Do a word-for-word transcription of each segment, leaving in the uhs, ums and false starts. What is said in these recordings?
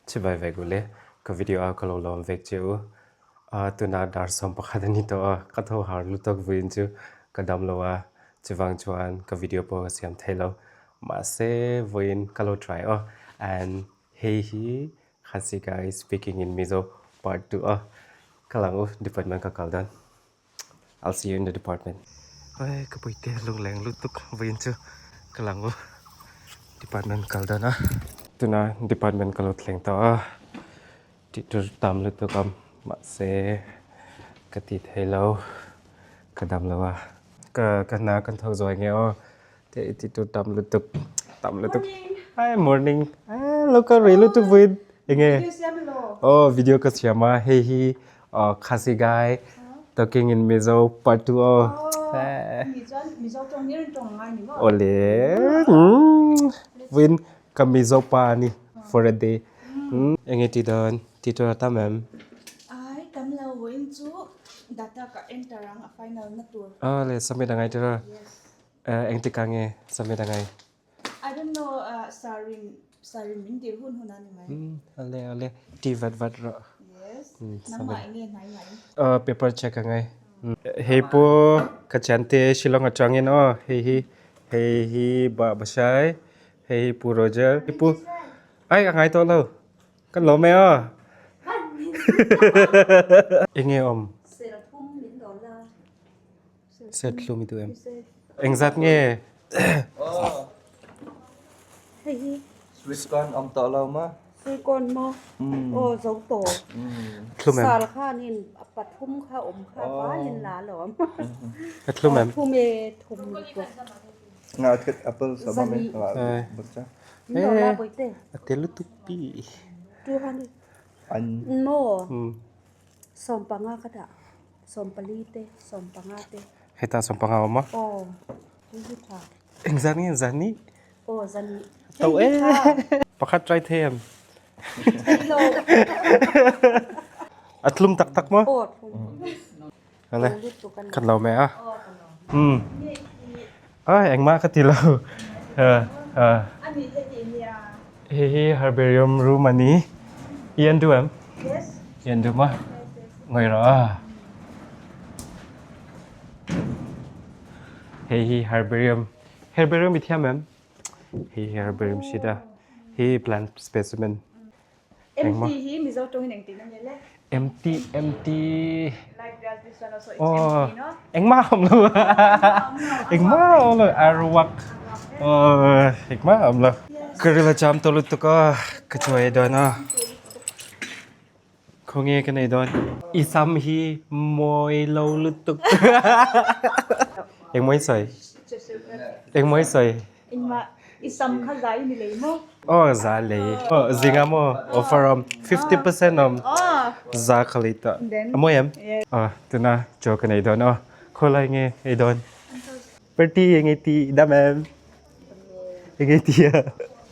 Chibai vek u le, ka video a ka long long vek che u. A, tuna dar som pakhat ani to, a, ka tho har lutuk, vin chu ka dam lo a, chivang chuan ka video po ka siam thei lo. Mase vin ka lo try o. And hei hi Khasi guy speaking in Mizo part two o. Ka lang u, department ka kal dan. I'll see you in the department. Ai, ka pui te lung leng lutuk, vin chu ka lang u. Department kal dan a. Tuna department ka lo thleng ta a. Ti tur tam lutuk am, mase ka ti thei lo. Ka dam lo a. Ka, ka na kan thok zoi nge o. Te ti tur tam lutuk, tam lutuk. Hi, morning. Ah, lo ka re lutuk, vin. Enge? Video siam lo. Oh, video ka siam a. Hei hi, uh, Khasi guy talking in Mizo part two. Oh. Oh, eh. Mizo, Mizo tong ni rin tong ngai ni mo. Ole. Hmm. Vin ka Mizo pa ni for a day. Hmm. Enge ti don? Ti tur tam em? Ai, tam lo, vin chu data ka enter ang a final na tur. Ole, submit ang ai tur. Yes. Eh, eng ti ka nge submit ang ai? I don't know, uh, Sarin, Sarin min dir hun hun ani mai. Hmm, ale, ale. Ti vat vat ro. Yes. Hmm, nang ma enge nai mai. Uh, paper check ang ai. Hmm. Hei pu, ka chante Shillong a chang in o. Hei hi, hei hi ba Bashai. Hei hi pu Roger. Hei pu. Ai, ang ai to lo. Kan lo me o. Enge om. Sel thum min do la. Set lum itu em. Exact nge. Oh. Hei hi. Sweet corn om to lo ma. Sweet corn mo. Hmm. Oh, zo to. Hmm. Thlum em. Sal kha nin pathum kha om kha. Oh. Ba nin la lo. Ka thlum em. Thum e thum ko. Nga thit apple sa ma me. Zani. Nga. Eh. Bukcha. Ni lo la. Eh. Boite. Ate lutuk pi. Two hundred. An. No. Hmm. Som panga ka da. Som pali te, som panga te. Heta som panga ma? Oh. Hi hi ta. Eng zani, zani. Oh, zani. Tau eh. Pakhat try them. Hello. Atlum tak tak ma? Oh, atlum. Ale. Kan lo me a. Oh, kan lo. Hmm. Ai, engmah ka ti lo. Ha, ha. Hi hi herbarium room ani. Ian du em? Yes. Ian du ma? Yes, yes. Ngoi ra. Hi hi herbarium. Herbarium i thiam em? Hi hi herbarium sida. Hi plant specimen. Empty hi Mizo tong in engti na nge le. Empty, empty. Like that, this one also, it's empty, no? Engmah om lo. Engmah om lo. Arwak. Oh, engmah om lo. Yes. Ka rila cham to lutuk a, ka choi do na. Khonge ka nei don. I sam hi moi lo lutuk. Eng moi soi. Eng moi soi. Engmah, i sam kha za i ni lei mo. Oh, za lei. Oh, zinga mo. Offer om fifty percent om. Oh. Za khalita. Then? Amo em? Yes. Ah, tuna jo ka nei don. Oh, kholai nge ei don. Party nge ti dam em. Nge ti ya.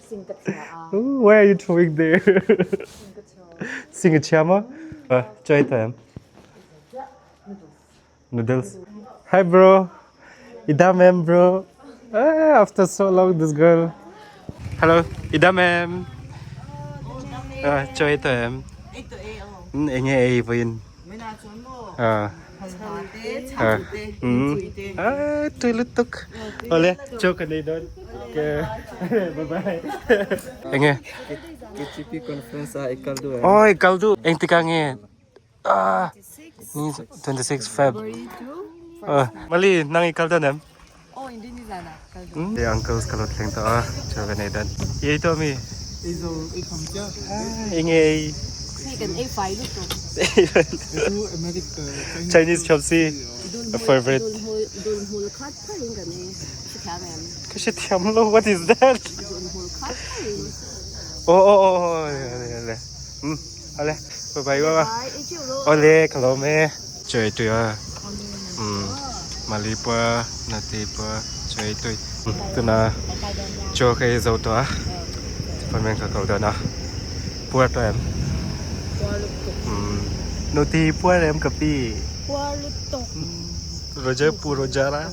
Sing ka cha. Oh, why are you throwing there? Sing ka cha. Sing ka cha mo? Ah, choi ta em. Noodles. Hi, bro. Idam em, bro. Ah, after so long, this girl. Hello, idam em. Ah, choi to em. Ito eh, oh. Hmm, enge eh, Ivoyin. Mena chon mo. Ah. Halmate, ah. Chante, hmm. Chuite. Ah, tu lutuk. Ole, chok ka nei don. Okay. Bye bye. Enge. K T P conference ah, ikaldu eh. Oh, ikaldu. Eng ti ka nge. Ah, ni twenty-six Feb. Ah, Mali, nang ikal don em? Oh, hindi ni zana. Kal don. Hmm? Ye uncle ka lo thleng to, ah, cho ka nei don. Ye to mi. Izo, ikham cha. Ah, inge. Second, eh, five to. Itu America, Chinese chop si. Favorite. Dul hul khat pa inga ne. Sikha em. Kashi thiam lo, what is that? Dul hul khat pa inga. Oh, oh, oh, oh, yeah, yeah, yeah. Hmm. Ole, bye bye, bye bye. Bye, eh, chiu lo. Ole, ka lo me. Choi tu ya. Hmm. Mali pa, nati pa, choi tu. Hmm. Tuna, cho ka i zo to ah. Department ka kal don ah. Puar to em. Puar lutuk. Hmm. Noti puar em ka pi. Puar lutuk. Hmm. Roger pu Roger ah.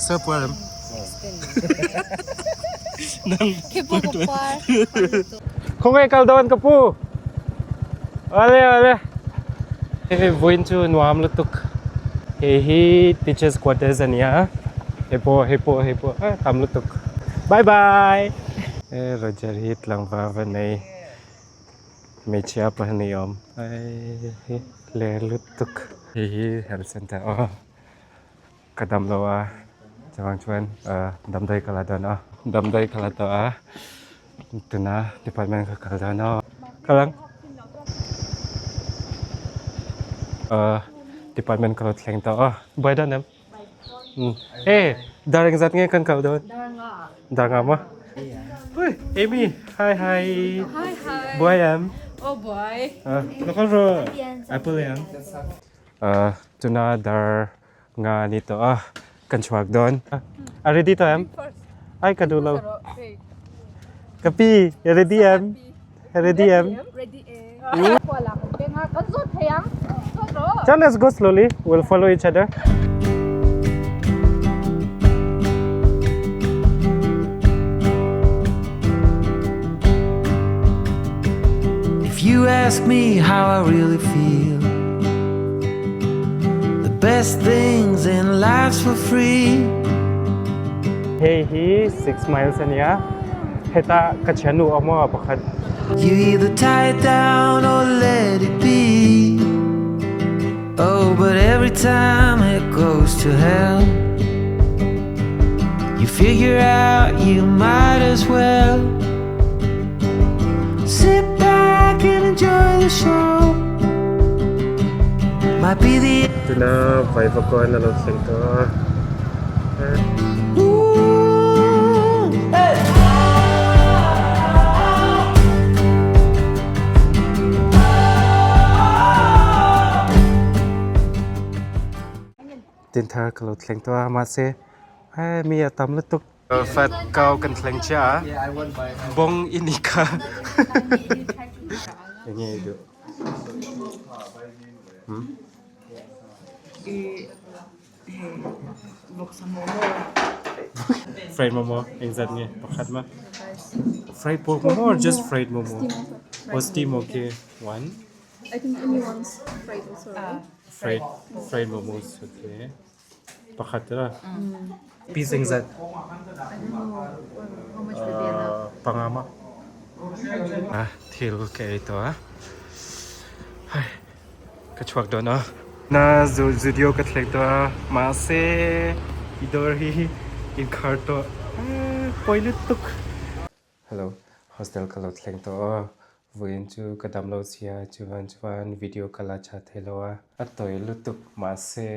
Sa puar em. Nang. Ke puar ko puar. Puar lutuk. Khong e kal don ka pu. Ole, ole. Eh, buin chu nuam lutuk. He hi teachers quarters ania. Hepo, hepo, hepo. Ah, tam lutuk. Bye bye. Eh, Roger hi tlang va va nei. Me chia pa ni om. Ai, hi le lutuk. Hi hi health center. Oh. Ka dam lo a, Chavang Chuan, ah, dam dai ka la don a, dam dai ka la don a, tuna department ka ka la don a, ka lang, ah, department ka la thleng to a, bai don em. Hmm. Eh, dar ing zat nge kan ka la don. Dar nga. Dar nga ma. Hui, Amy, hi hi. Hi hi. Boy em. Oh boy. Ah, lo kan ro. Apple em. Ah, tuna dar nga ni to ah kan chuak don. Ah, ready to em? Ai ka duh lo. Kapi, ready em? Ready em? Ready eh. Chal, let's go slowly. We'll follow each other. If you ask me how I really feel, the best things in life's for free. Hey hi six miles ania. Heta ka chanu amo pakhat. You either tie it down or let it be. Oh, but every time it goes to hell, you figure out you might as well sit back and enjoy the show. Might be the Tuna vai va ko na lo sing to. Ooh, hey. Tin tha ka lo thleng to ma se. Hai mi atam lutuk. Fat kau kan thleng cha. Bong inika. Nge du. Hmm? Fried momo, exactly. Pakhat ma. Fried pork momo or just fried momo? Steam also. Or steam, okay. One. I think anyone's fried also, right? Fried, fried momos, okay. Pakhat la. Piece exact. I don't know what, how much will be enough. Uh, panga ma. Ah, thil ka ito ah. Hai. Ka chuak don ah. Na zu-, studio ka thleng to ah. Ma se i dor hi in khar to. Ah, poi lutuk. Hello, hostel ka lo thleng to. Vuin chu ka dam lo sia, chuan chuan video ka la cha thei lo a. A toi lutuk ma se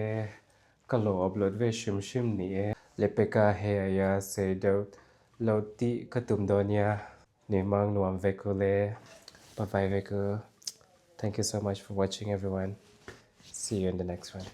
ka lo upload ve shim shim ni e. Lepeka he aya se dot lo ti ka tum don ya. Ni mang nuam ve ku le. Bye bye ve ku. Thank you so much for watching everyone. See you in the next one.